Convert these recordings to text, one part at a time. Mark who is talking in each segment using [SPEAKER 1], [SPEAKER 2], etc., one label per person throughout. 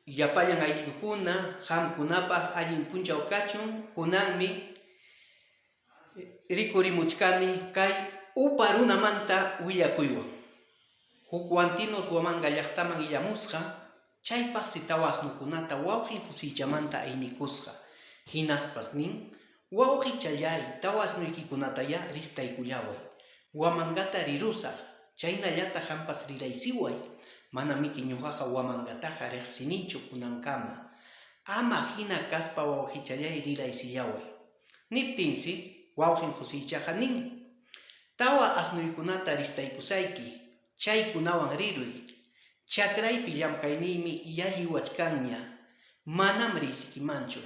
[SPEAKER 1] Llapallan ayllukuna, qamkunapaq allin punchaw kachun, kunanmi rikurimuchkani kay upa runamanta willakuywan. Huk Huantinos Huamanga llaqtaman illamusqa, chaypaqsi tawa asnukunata wawqin Jusiychamanta aynikusqa. Hinaspas nin, Wawqichallay, tawa asnuykikunatayá ristaykullaway. Huamangata rirusaq, chaynallataq qampas riraysiway. Manamiki ñuqaqa Huamangataqa riqsinichu kunankama. Ama hina kaspa wawqichallay riraysillaway. Niptinsi, wawqin Jusiychaqa nin, Tawa asnuykunata ristaykusayki, chaykunawan riruy. Chakraypi llamkayniymi yalliwachkanña, manam riysikimanchu.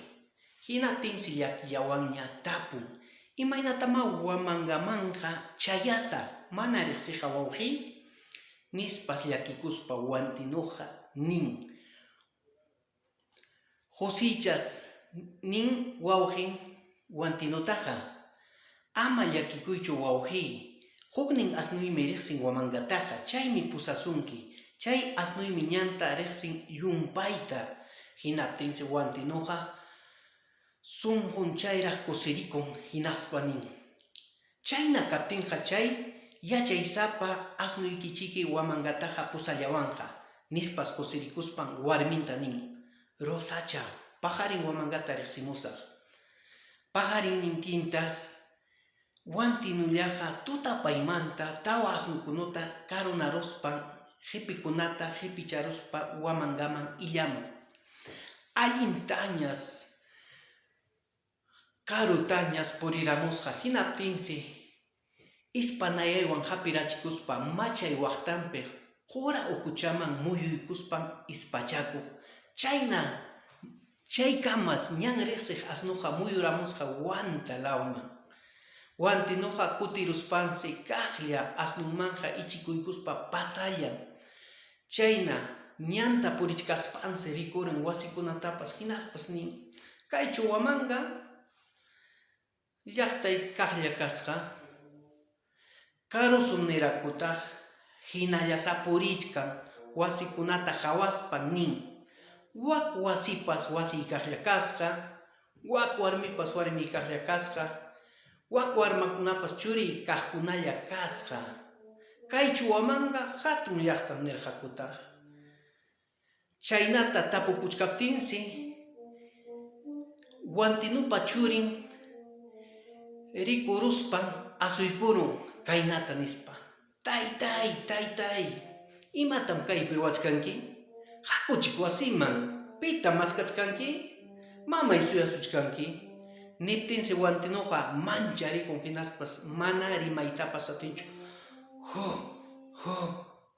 [SPEAKER 1] Hinaptinsi llakillawanña tapun, Imaynatamá Huamangamanqa chayasaq, mana riqsiqa wawqiy? nispas llakikuspa Huantinuqa nin. Josiychas nin wawqin Huantinutaqa, Ama llakikuychu wawqiy, huknin asnuymi riqsin Huamangataqa, chaymi pusasunki, chay asnuymi ñanta riqsin llumpayta. Hinaptinsi Huantinuqa sunqun chayraq kusirikun, hinaspa nin, Chayna kaptinqa chay yachaysapa asnuykichiki Huamangataqa pusallawanqa, nispas kusirikuspan warminta nin, Rosacha, paqarin Huamangata riqsimusaq. Paqarinnintintas Huantinullaqa tutapaymanta tawa asnukunata karunaruspan qipikunata qipicharuspa Huamangaman illamun. Allintañas Karutañas puriramusqa, hinaptinsi ispanayaywan hapirachikuspa machay waqtanpi qura ukuchaman muyuykuspan ispachakuq. Chayna chaykamas ñan riqsiq asnuqa muyuramusqa Huanta lawman. Huantinuqa kutiruspansi kaqlla asnunmanqa ichikuykuspa pasallan. Chayna ñanta purichkaspansi rikurin wasikunatapas hinaspas nin, Kaychu Huamanga llaqtay kaqlla kasqa? Karusum nirakutaq hinallasá purichkan wasikunata qawaspa nin, Wak wasipas wasiy kaqlla kasqa, wak warmipas warmiy kaqlla kasqa, wak warmakunapas churiy kaqkunalla kasqa. Kaychu Huamanga hatun llaqtam nirqakutaq. Chaynata tapukuchkaptinsi Huantinupa churin rikuruspan asuykurun kaynata nispa, Taytay, taytay, imatam kaypi ruwachkanki? Hakuchik wasiman, pitam maskachkanki? Mamay suyasuchkanki? Niptinsi Huantinuqa mancharikun hinaspas mana rimaytapas atinchu, Hu, hu,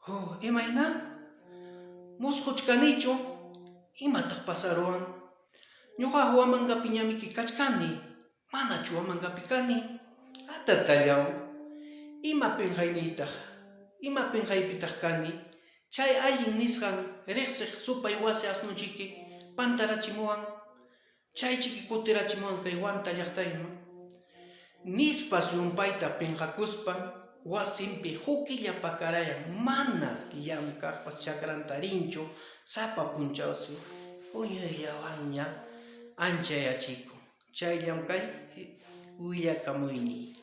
[SPEAKER 1] Hu, imayna? Musquchkanichu? Imataq pasaruwan? Ñuqaqa Huamangapiñamiki kachkani, manachu Huamangapi kani? Atatallaw, ima pinqayniytaq, ima pinqaypitaq kani? Chay allin nisqan riqsiq supay wasi asnuchiki pantarachimuwan. Chaychiki kutirachimuwan kay Huanta llaqtayman, nispas llumpayta pinqakuspan wasinpi hukilla pakarayan manas llamkaqpas chakranta rinchu sapa punchawsi puñuyllawanña anchayachikun. Chayllam kay willakamuyniy.